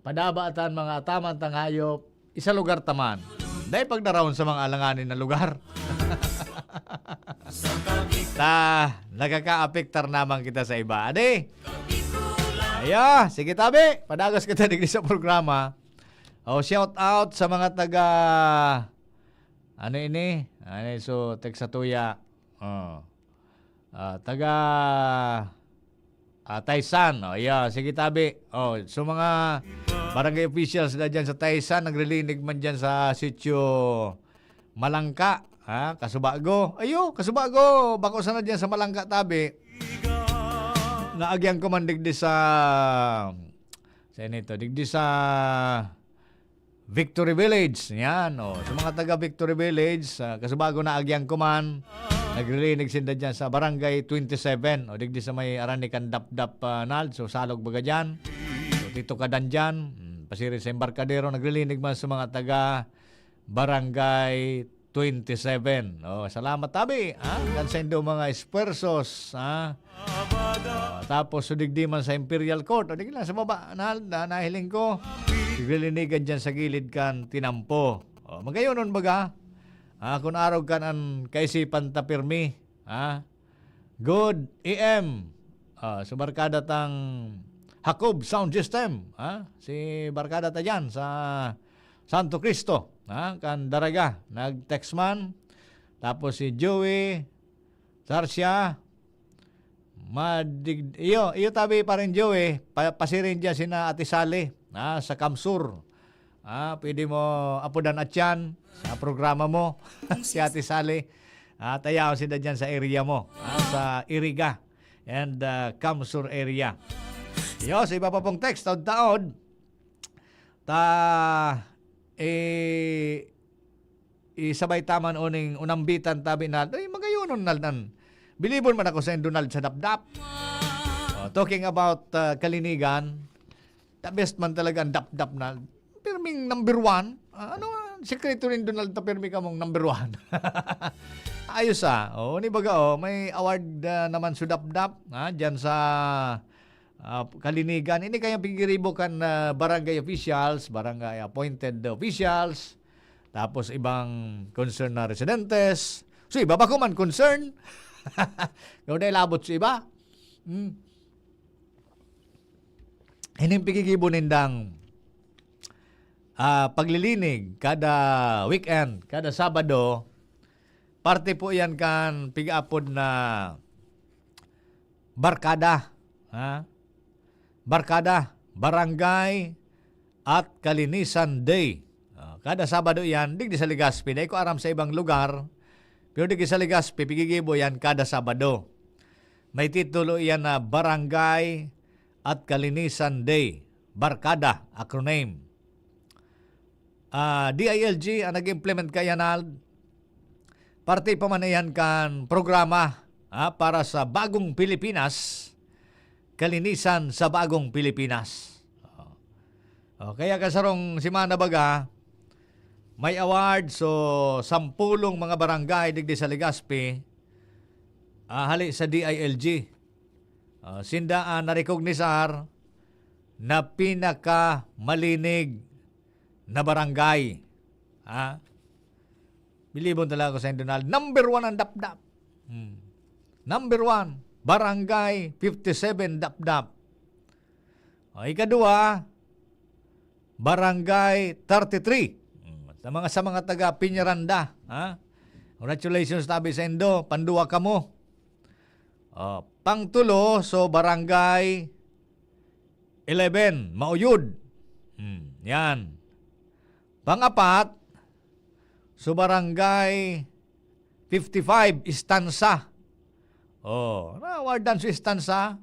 padaba ta an mga ataman tang hayop, isa lugar ta man. Dai pagdaraon sa mga alanganin na lugar. Ta, nakakaapektar naman kita sa iba. Adi? Ayo, sige tabi, padagos kita digdi sa programa. O, shout out sa mga taga, ano ini? Ano, so, text sa tuya. Oh. Ah, taga, ah, Taysan. Oh, yeah. Sige, tabi. Oh, so mga barangay officials na dyan sa Taysan, naglilinig man dyan sa sitio Malangka. Ha? Kasubago. Ayo, Kasubago. Bako sana dyan sa Malangka, tabi. Naagyan ko man digdi sa, sa nito, digdi sa Victory Village. Yan, oh. Sa mga taga Victory Village, ah, kasubago naagyan ko man, nagrilinig sinda dyan sa Barangay twenty-seven. O, digdi sa may arani kan Dapdap, ah, Nald. So, Salog baga dyan. So, Tito Kadan dyan. Hmm, pasiring sa Embarcadero, nagrilinig man sa mga taga Barangay twenty-seven. Oh, salamat tabi, ha? Kan saindo mga esfuerzos, ha? Oh, tapos sudigdi man sa Imperial Court, o di lang sa baba, na, na, nahiling ko. Naglilinigan dyan sa gilid kan tinampo. Oh, magayonon baga? Ah, kun arog kan an kaisipan ta pirmi, ha? Good A M. Ah, so barkada tang Hakob Sound System, ha? Si barkada ta dyan sa Santo Cristo, ha? Kan Daraga, nag-text man. Tapos si Joey Sarsia, madig-, iyo, iyo tabi pa rin, Joey, pa-, pasiring dyan sina Ate Sally, ha? Sa Kamsur. Ah, pwede mo apodan atyan sa programa mo, si Ate Sally. Ah, tayaon sinda dyan sa area mo, ah, sa Iriga and, ah, Kamsur area. Yo, sa iba pa pong text, taod-taod, ta, eh, isabay ta man uning unambitan tabi na, ay, magayonon na nan. Bilibon man ako sa Donald sa Dapdap. Oh, talking about, ah, kalinigan, the best man talaga ang Dapdap na. Pirming number one. Ah, ano, ah, sikreto nin Donald ta pirmi kamong number one? Ayos, ah. Oh, ni baga, oh, may award, ah, naman sa Dapdap, ha, dyan sa, ah, kalinigan. Ini kaya pigiribo kan, ah, barangay officials, barangay appointed officials, tapos ibang concern na residentes. So, iba ba ko man concern? Kung dahil abot sa iba? Hmm. Ining pigigibo nindang, ah, paglilinig kada weekend, kada Sabado, parte po yan kan pigaapod na barkada, ha? Barkada, barangay at kalinisan day. Ah, kada Sabado yan, digdi sa Legazpi. Dai ko aram sa ibang lugar, pero digdi sa Legazpi, pigigibo yan kada Sabado. May titulo iyan na Barangay at Kalinisan Day, Barkada, acronym. Ah, D I L G ang nag-implement kaya na parte pa man iyan kan programa, ah, para sa bagong Pilipinas, kalinisan sa bagong Pilipinas. Oh. Oh, kaya kasarong semana baga, may award, so, sampulong mga barangay digdi sa Legazpi, ah, hali sa D I L G. Ah, sinda ang narecognisar na pinakamalinig na barangay. Ha? Bilibon talaga ako sa Donald. Number one ang Dapdap. Hmm. Number one, Barangay fifty-seven Dapdap. O, ikadua, Barangay thirty-three. Hmm. Sa mga, sa mga taga Peñaranda, ha? Congratulations tabi sa indo, panduwa kamo. O, pangtulo, so Barangay eleven, Mauyod. Hmm, yan. Pangapat, so Barangay fifty-five, Estansa. O, na-awardan si Estansa.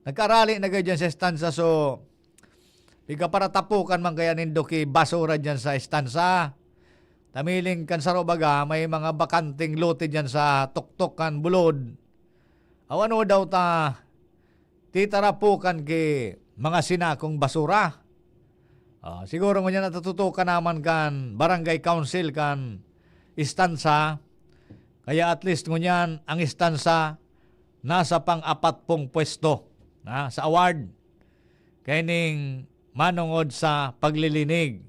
Nagkarali na kayo dyan sa Estansa. So, pigaparatapukan man kaya nindo ki basura dyan sa Estansa. Tamiling kan saro baga, may mga bakanteng lote dyan sa tuktok kan bulod. Aw ano daw ta titarapukan ki mga sinakong basura? Ah, siguro ngunyan natututukan naman kan barangay council kan Estansa, kaya at least ngunyan ang Estansa nasa pang-apatpong pwesto na sa award kaining manongod sa paglilinig.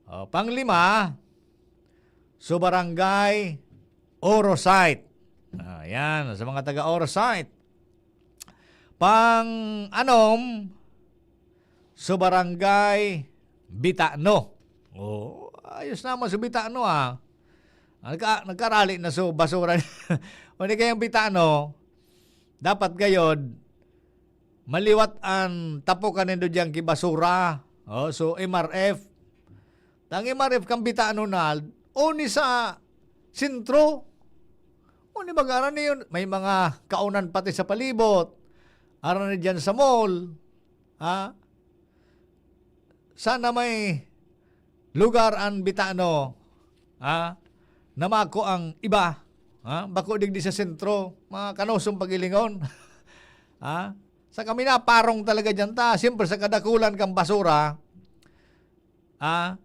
O, panglima, so Barangay Orosite. Ah, yan, sa mga taga Orosite. Pang-anom, so Barangay Bitano. O, ayos naman sa Bitano, ah. Nagka-, nagkarali na so basura. O di kayang Bitano, dapat gayod, maliwat an tapokan nindo diyan ki basura. O, so M R F. Tang M R F kan Bitano na, o ni sa sentro. O ni baga, aram niyo, may mga kaunan pati sa palibot. Arani diyan sa mall, ha? Sana may lugar an Bitano, ha? Na mako ang iba, ha? Bako digdi sa sentro, mga kanosong pagilingon. Ha? Sa kami na parong talaga diyan ta. Siyempre, sa kadakulan kang basura, ah,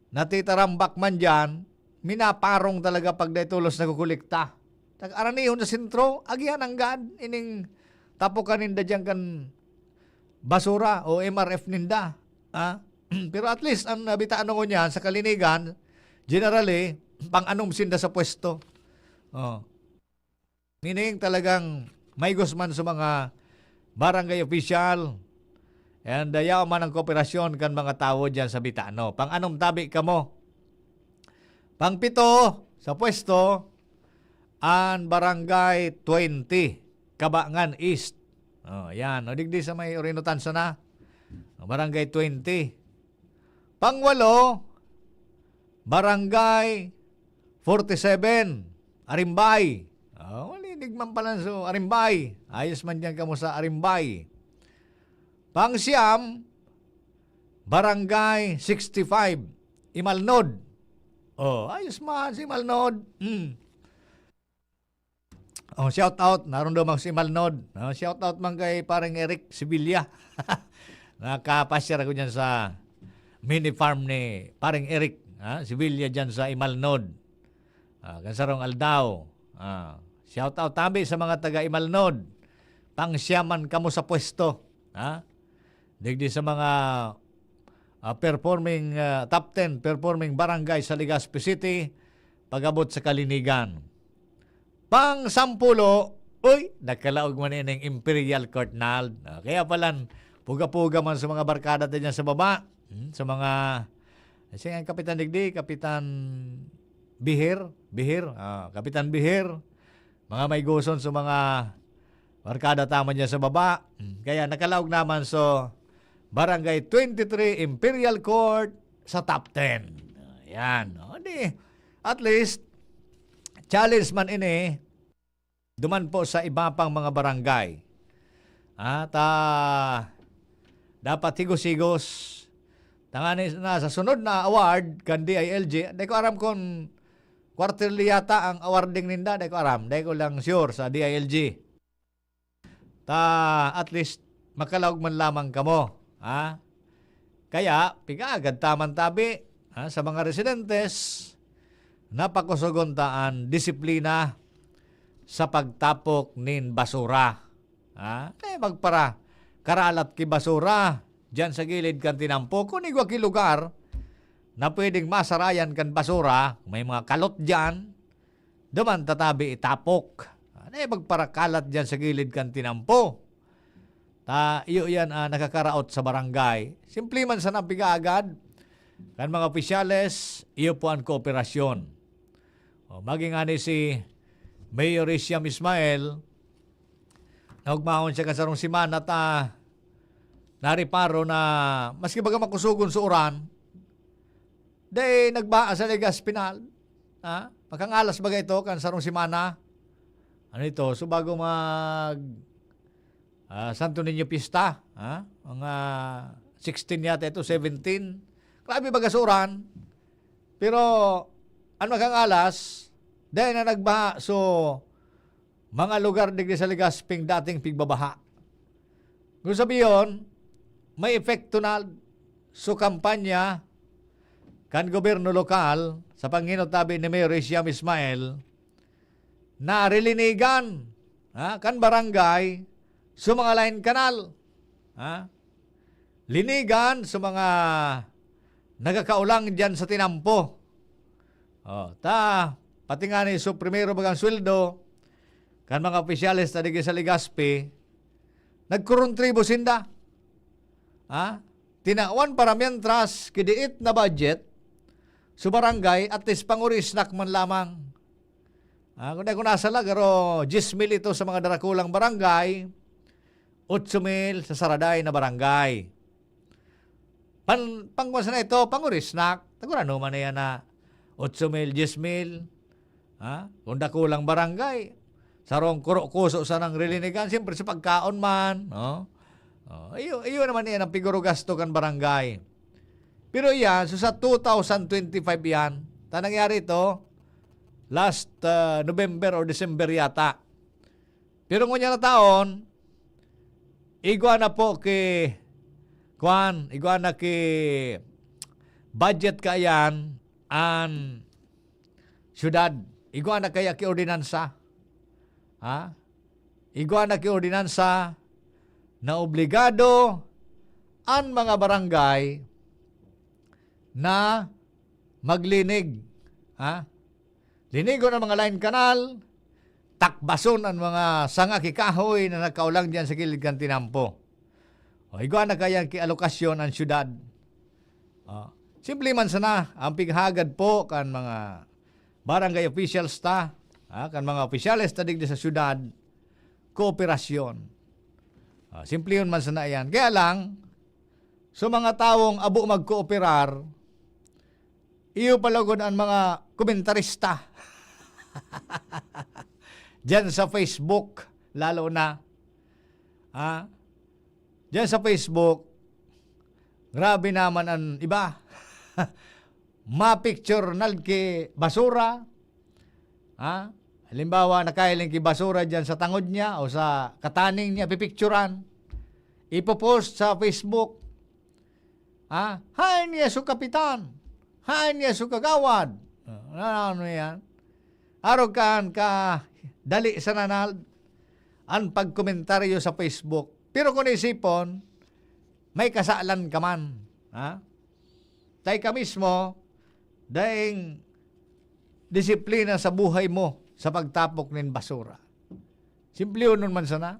natitarambak man diyan, minaparong talaga pag dai tolos nakukolekta. Tag-aranihon sa sentro, agihan nanggad ining tapokan ninda diyan kan basura o M R F ninda. Ah? Pero at least, ang nabitaan ko niyan sa kalinigan, generally, pang-anom sinda sa pwesto. Oh. Meaning, talagang may gusman sa mga barangay official. And, uh, yaman ang kooperasyon kan mga tawo diyan sa Bitano. Pang-anom tabi kamo. Pangpito sa pwesto, ang Barangay twenty, Kabangan East. Oh, yan. O, digdi sa may Orinotan sana. Barangay twenty. Pangwalo, Barangay forty-seven, Arimbay. Oh, wali, digman pala so Arimbay. Ayos man diyan kamo sa Arimbay. Pangsiam, Barangay sixty-five, Imalnod. Oh, ayos man si Imalnod. Hmm. Oh, shout out, narumdom ako si Imalnod. Oh, shout out man kay Pareng Eric Sevilla. Nakapasyar ako diyan sa mini farm ni Pareng Eric, ha? Sevilla diyan sa Imalnod. Ah, kan sarong aldaw. Ah, shout out tabi sa mga taga Imalnod. Pangsiam man kamo sa pwesto, ha? Digdi sa mga, ah, performing, ah, top ten performing barangay sa Legazpi City, pag-abot sa kalinigan. Pang-sampulo, uy, nakalaog man ining Imperial Court, Nald. Ah, kaya palan, puga-puga man sa mga barkada ta diyan sa baba. Hmm, sa mga, si ang Kapitan digdi, Kapitan Bihir, Bihir, ah, Kapitan Bihir, mga maigoson sa mga barkada ta man diyan sa baba. Hmm, kaya nakalaog naman sa Barangay twenty-three Imperial Court sa top ten. Ayan. O, di, at least, challenge man ini, duman po sa iba pang mga barangay. At, ah, dapat higos-higos. Tangani na sa sunod na award kan D I L G, di ko aram kung quarterly yata ang awarding ninda, di ko aram. Di ko lang sure sa D I L G. Ta, at least, makalaog man lamang kamo, ha? Kaya, pigaagad ta man tabi, ha, sa mga residentes, na pakusogon ta an disiplina sa pagtapok nin basura. Ha? Kaya magpara, karalat ki basura diyan sa gilid kan tinampo. Kun igwa ki lugar na pwedeng masarayan kan basura, may mga kalot diyan, duman tatabi itapok. Ano yung magparakalat diyan sa gilid kan tinampo? Ta, iyo yan, ah, nakakaraot sa barangay. Simple man sana pigaagad kan mga opisyales, iyo po ang kooperasyon. O, maging ani si Mayor Isiam Ismail, naugmahon siya kan sarong semana ta nareparo na maski baga makusogon sa uran, dai nagbaha sa Legazpi, Nald. Ha? Makangalas baga ito kan sarong semana? Ano ito? So, bago mag, ah, Santo Niño Fiesta, ha? Mga sixteen yata ito, seventeen. Grabe baga sa uran. Pero, an makangalas, dai na nagbaha. So, mga lugar digdi sa Legazpi dating pigbabaha. Kung sabihon, may epekto na so kampanya kan gobyerno lokal sa panginotabi ni Mayor Isiam Ismail na rilinigan, ha, kan barangay sa mga lain kanal. Ha? Linigan sa mga nagkakaulang diyan sa tinampo. O, ta, pati nga ni so primero bagang sweldo kan mga opisyales na digdi sa Legazpi, nagkuruntribo sinda. Ha? Tinawan para mientras kidiit na budget, so barangay, at least panguri snack man lamang. Ah, kung di ako nasala, garo, diyes mil ito sa mga darakulang barangay, otso mil sa saraday na barangay. Pan-, pangkuan sana ito, panguri snack. Tagurano man na yan na otso mil, diyes mil. Ha? Kung dakulang barangay, Sarong kuro-kuso sanang rilinigan, siyempre sa pagkaon man, no? Oh, iyo, iyo naman iyan ang piguro gasto kan barangay. Pero iyan, so sa two thousand twenty-five iyan, ta nangyari ito, last, ah, November or December yata. Pero ngunyan na taon, igwa na po ki, kwan, igwa na ki budget kaiyan an syudad. Igwa na kaya ki ordinansa. Ha? Igwa na ki ordinansa na obligado an mga barangay na maglinig. Ha? Linigon ang mga line canal, takbason ang mga sanga ki kahoy na nagkaulang diyan sa gilid kan tinampo. O, igwa na kaya ki alokasyon an syudad. Ah, simple man sana ang pighagad po kan mga barangay officials ta, ah, kan mga opisyales ta digdi sa syudad, kooperasyon. Ah, simple yun man sana yan. Kaya lang, sa mga tawong abo magkooperar, iyo pa lugod ang mga komentarista. Diyan sa Facebook, lalo na. Ah, diyan sa Facebook, grabe naman ang iba. Mapicture nalki basura. Ha? Halimbawa, nakahiling ki basura diyan sa tangod niya o sa kataning niya, pipicturan. Ipopost sa Facebook. Ha? Haen niya su kapitan. Haen niya su kagawad. Ah, ano yan? Arog kan ka dali sa nanal an pagkomentaryo sa Facebook. Pero kung isipon, may kasalan ka man. Ha? Tay ka mismo, daing disiplina sa buhay mo sa pagtapok nin basura. Simple yun man sana.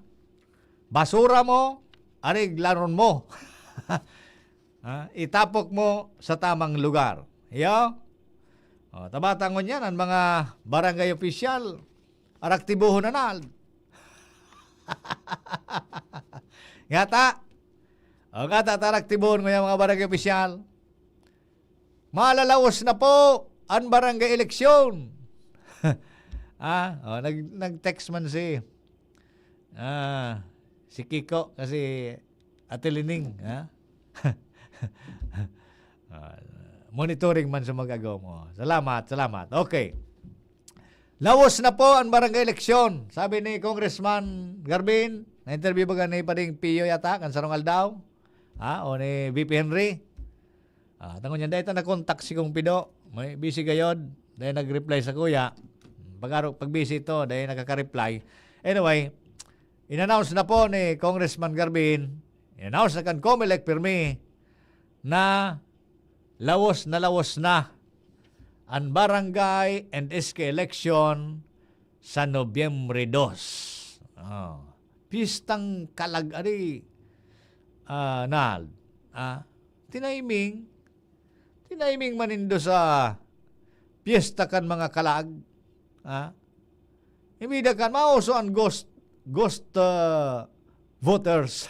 Basura mo, ariglaron mo. Ha? Itapok mo sa tamang lugar. Iyo? O, tabata ngunyan, ang mga barangay official, araktibohon na na. Ngata? O, ngata, taraktibohon ngunyan, mga barangay official. Malalaos na po ang barangay eleksyon. Ah, o, nag-, nag-text man si, ah, si Kiko kasi Ate Lining, ha? Ah, monitoring man sa mag-agaw mo. Salamat, salamat. Okay. Lawos na po ang barangay eleksyon, sabi ni Congressman Garbin. Na-interview baga ni Pading Pio yata, kan sarong aldaw. Ha? O ni V P Henry. Ah, tangon niya, dahil ta na-contact si Kong Pido. May busy gayod. Dahil nag-reply sa kuya. Pag, pag busy ito, dahil nakaka-reply. Anyway, in-announce na po ni Congressman Garbin, in-announce na kan Comelec pirmi na lawos na lawos na an barangay and S K election sa Nobyembre dos. Ah, piyestang kalag ari, ah, Nald. Ah, tiniming, tiniming man nindo sa piyesta kan mga kalag. Ah, Ibida kan mauso an ghost, ghost, ah, voters.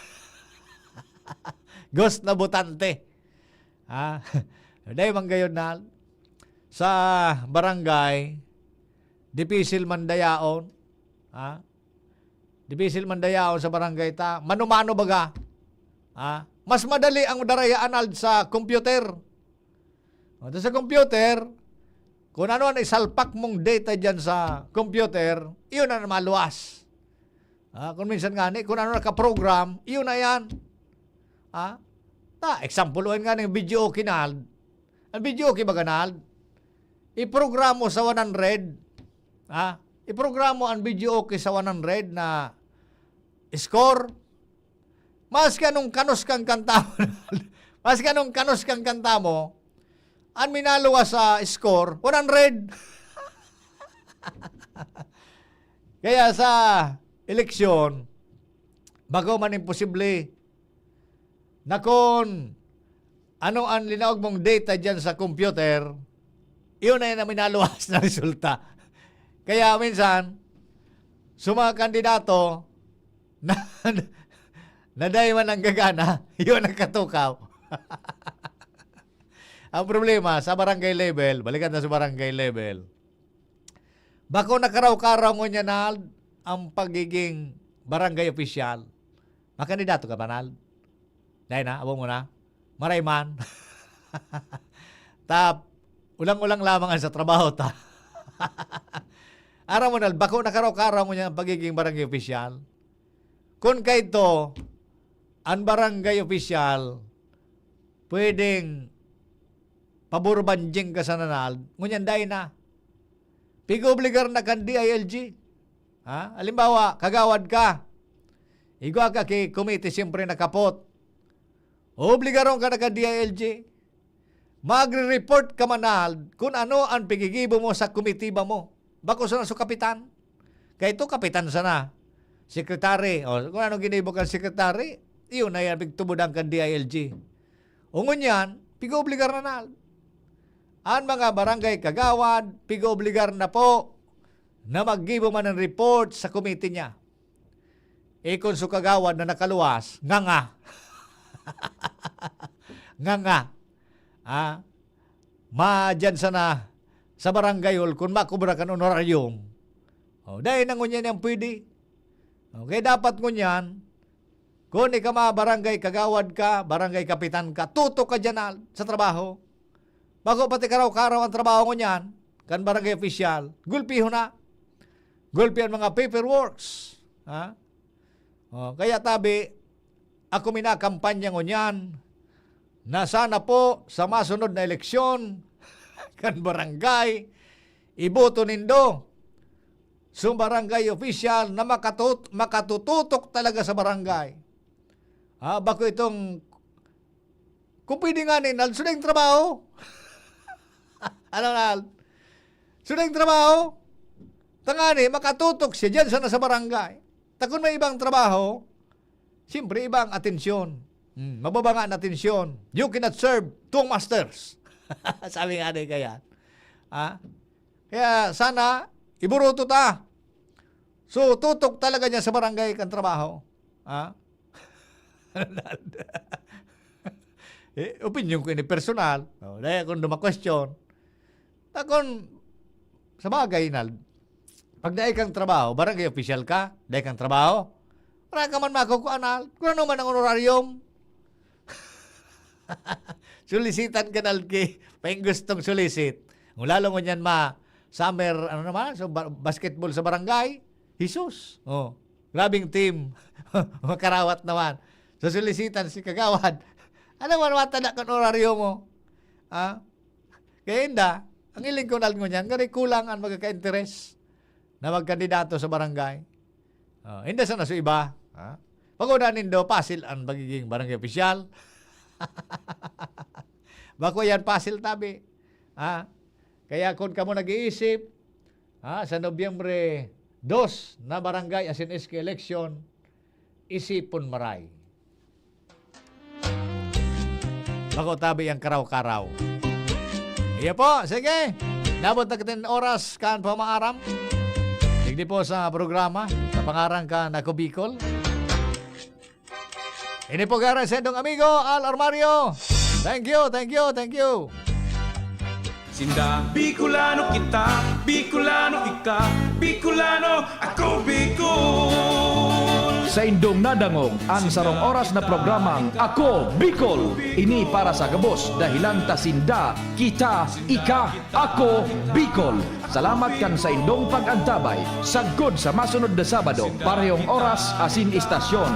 Ghost na botante. Ha? Dai man gayod na sa barangay, dipisil man dayaon. Ha? Dipisil man dayaon sa barangay ta. Mano-mano baga. Ha? Mas madali ang daraya anald sa computer. O, ta sa computer, kung ano ang isalpak mong data dyan sa computer, iyon ang maluwas. Ah, kung minsan nga ni, kung ano nakaprogram, iyon na yan. Ah, ta, example, uwan nga ng video okay na, ang video okay baga na, iprogramo sa one hundred, ah, iprogramo ang video okay sa one hundred na score, maski anong kanos kang kanta mo, maski anong kanos kang kanta mo, ang minaluwas sa score, one hundred. Kaya sa eleksyon, bako man imposible na kung ano ang linaog mong data dyan sa computer, iyon na yun ang minaluwas na resulta. Kaya minsan, sa mga kandidato, na, na dai man ang gagana, yun ang katukaw. Ang problema, sa barangay level, balikan na sa barangay level, bako na karaw-karaw ngunyan na ang pagiging barangay official, makandidato ka ba, Nald? Dai na, abo mo na. Maray man. Tap, ulang-ulang lamang an sa trabaho ta. Aram mo, Nald, bako na karaw-karaw ngunyan ang pagiging barangay official. Kun kaito, an barangay official, pwedeng paburbanjing ka sana, Nald, ngunyan dai na. Pig-obligar na kan D I L G. Ha? Halimbawa, kagawad ka. Igwa ka ki komite, siyempre nakapot. Obligaron ka na kan D I L G. Magre-report ka man, Nald, kun ano an pigigibo mo sa komitiba mo. Bako sana sa kapitan. Kaito kapitan sana. Sekretary. O, kun anong ginibo kan sekretary, iyon na yan pigtubodan kan D I L G. O ngunyan, pig-obligar na, Nald. An mga barangay kagawad, pig-obligar na po na maggibo man ng report sa komite niya. Eh, kun so kagawad na nakaluwas, nganga. Nganga. Ah, madyan sana sa barangay hall kun makubra kan honorarium. O, dai na ngunyan yan pwede. Okay, dapat ngunyan, kun ika mga barangay kagawad ka, barangay kapitan ka, tutok ka dyan, Nald, sa trabaho. Bako pati karaw-karaw ang trabaho ngunyan, kan barangay official, gulpihon na. Gulpi an mga paperworks. Ha? O, kaya tabi, ako minakampanya ngunyan na sana po sa masunod na eleksyon kan barangay, iboto nindo sa barangay official na makatut-, makatututok talaga sa barangay. Ha, bako itong, kung pwede nga ni Nald, sudeng trabaho. Ano, Nald? Sudeng trabaho. Tangani, makatutok siya dyan sana sa barangay. Ta kun may ibang trabaho, siyempre, ibang atensyon. Hmm, mababa nga an atensyon. You cannot serve two masters. Sabi nga ni kaya. Ha? Kaya sana, iburuto ta. So, tutok talaga niya sa barangay kan trabaho. Ha? Eh, opinyon ko ini personal. O, dai akong duma-question. Takon, sa bagay, Nald, pag dai kang trabaho, barangay official ka, dai kang trabaho, wala ka man makukuha, Nald. Kun ano man ang honorarium. Solisitan ka, Nald, ki, paing gustong solicit. Kung lalo ngunyan ma-, summer, ano naman, so, ba-, basketball sa barangay, Jesus. O, grabing team. Makarawat naman. So, solisitan si kagawad. Ano man, matada kan oraryo mo? Ha? Kaya inda, ang hiling ko, Nald, ngunyan, ngari kulang an magkaka-interes na magkandidato sa barangay. O, inda sana so iba, ha? Pag-una nindo, pasil an magiging barangay opisyal. Bako yan, pasil tabi. Ha? Kaya kun kamo nag-iisip, ha, sa Nobyembre dos na barangay asin S K election, isipon maray. Bako tabi ang karaw-karaw. Iyo po, sige. Nabot na kita nin oras kan pamaaram. Digdi po sa programa, sa pangaran kan Ako Bicol. Ini po gara sa indong amigo, Al Armario. Thank you, thank you, thank you. Sinda, Bicolano kita, Bicolano ika, Bicolano, ako Bicol. Saindong nadangog an sarong oras na programang Ako Bicol. Ini para sa gabos, dahelan ta sinda, kita, ika, ako, Bicol. Salamat kan saindong pag-antabay. Sagkod sa masunod na Sabado, parehong oras asin istasyon.